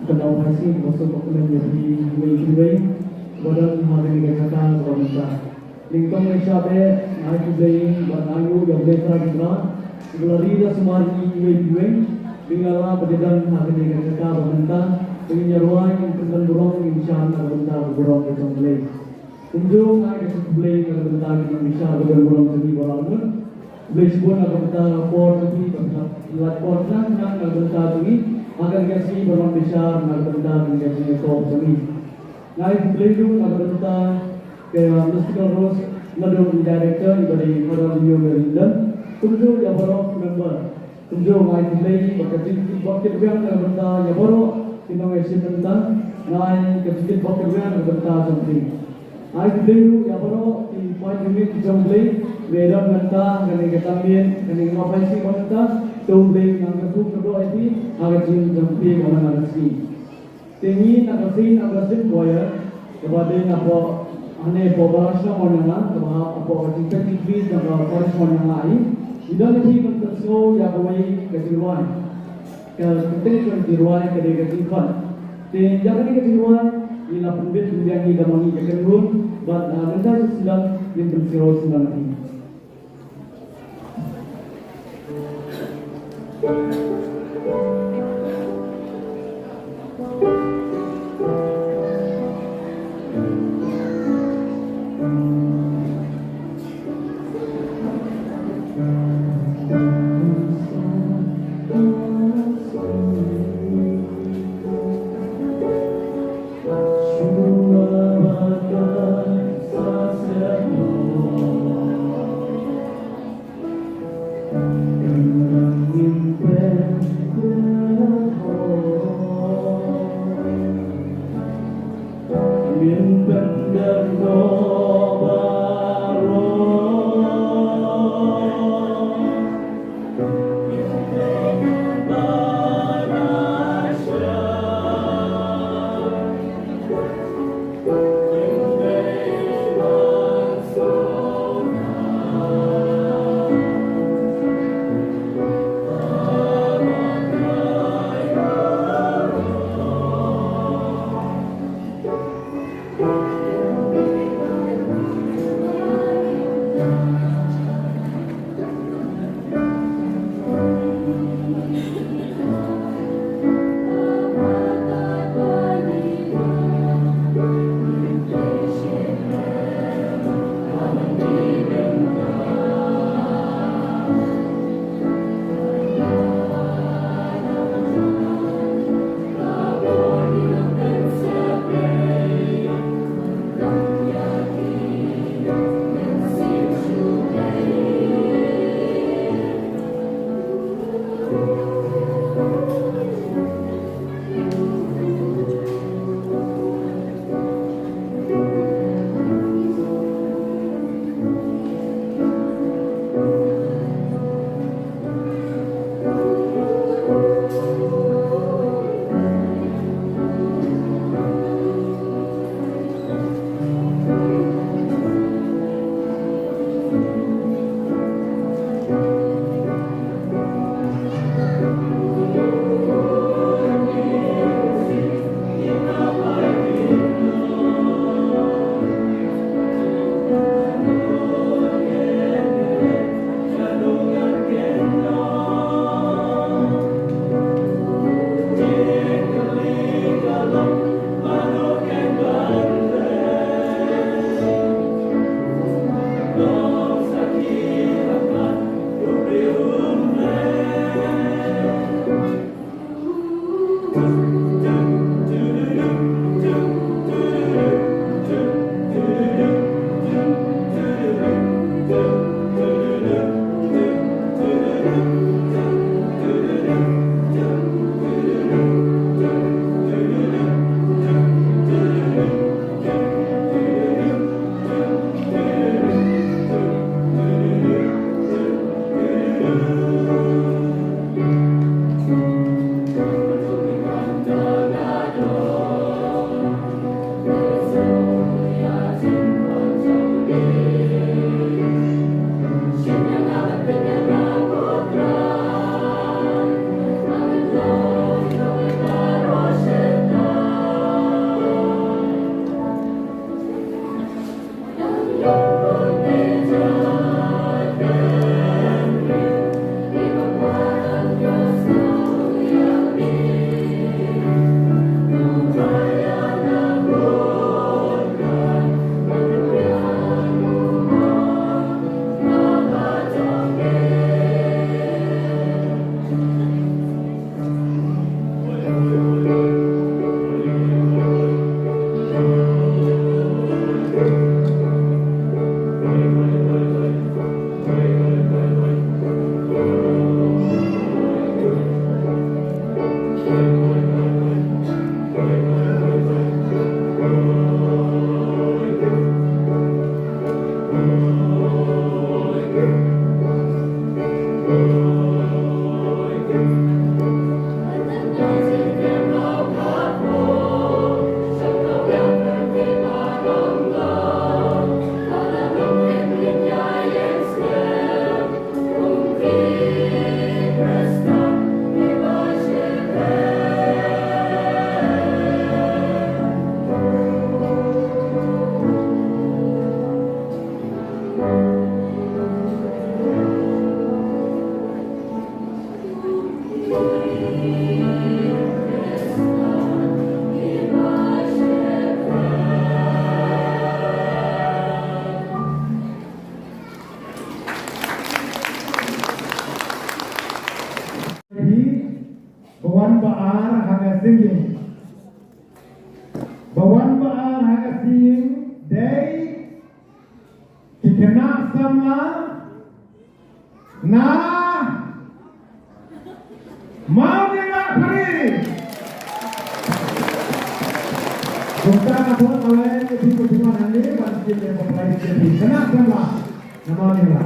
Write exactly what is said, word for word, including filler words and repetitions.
Ka dei ka sngi kaba sngewbha ban ïa phi iwei pa iwei ba don ha kane ka jaka kaba mynta. Nyngkong nyngshap eh nga ai khublei bad nga ai nguh ïa U Blei Trai Kynrad uba la ri la sumar ïa ngi iwei pa iwei ba ngin ïa lah ban ïa don ha kane ka jaka kaba mynta, ba ngin ïa rwai, ngin pynbna burom, ngin shah na ka bynta ka burom ka jong U Blei. Kumjuh nga ai ka jingkhublei na ka bynta ki nongbishar ba don burom jong ngi baroh arngut. Khublei shibun na ka bynta ka por jong phi ba phi la lait por khnang khnang na ka bynta jong ngi ha kane ka sngi ban wan bishar na ka bynta kane ka jingïakob jong ngi. Nga ai khublei ruh na ka bynta ka Mystical Rose naduh u director iba dei Father Leo Garindon, kumjuh ïa baroh ki member. Kumjuh nga ai khublei bad ka jingkitbok kitrwiang na ka bynta ïa baroh ki nongïashim bynta. Nga ai ka jingkitbok kitrwiang na ka bynta jong phi. Nga ai khublei ruh ïa baroh ki paid bangeit ki jong U Blei ba ïadon bynta ha kane ka tang miet, kane ka Mawphai Sngi ba mynta. To U Blei un nang kyrkhu kyrdoh ïa phi ha ka jingim jong phi ba man la ka sngi. Te ngi na ka seng, na ka seng choir kaba dei na poh, hangne poh Barashnong Mawniang, kaba hap hapoh ka jingpeit jingkyrpad jong ka Parish Mawniang hi. Ngi don hi ban pynsngew ïa kawei ka jingrwai. Ka kyrteng ka jingrwai ka dei ka Jingkhot. Te ïa kane ka jingrwai ngi la pynbit pynbiang hi da ma ngi ka kynhun bad, ah, mynta shisien ngin pynsngew shisien hi. Ba wan ba ar ha ka singing. Ba wan ba ar ha ka singing dei ki khynnah samla na Mawniangla Phari. Kumta nga thok awei ïa phi, phi wan hangne ban shim ïa ka prize ïa phi, khynnah samla na Mawniangla.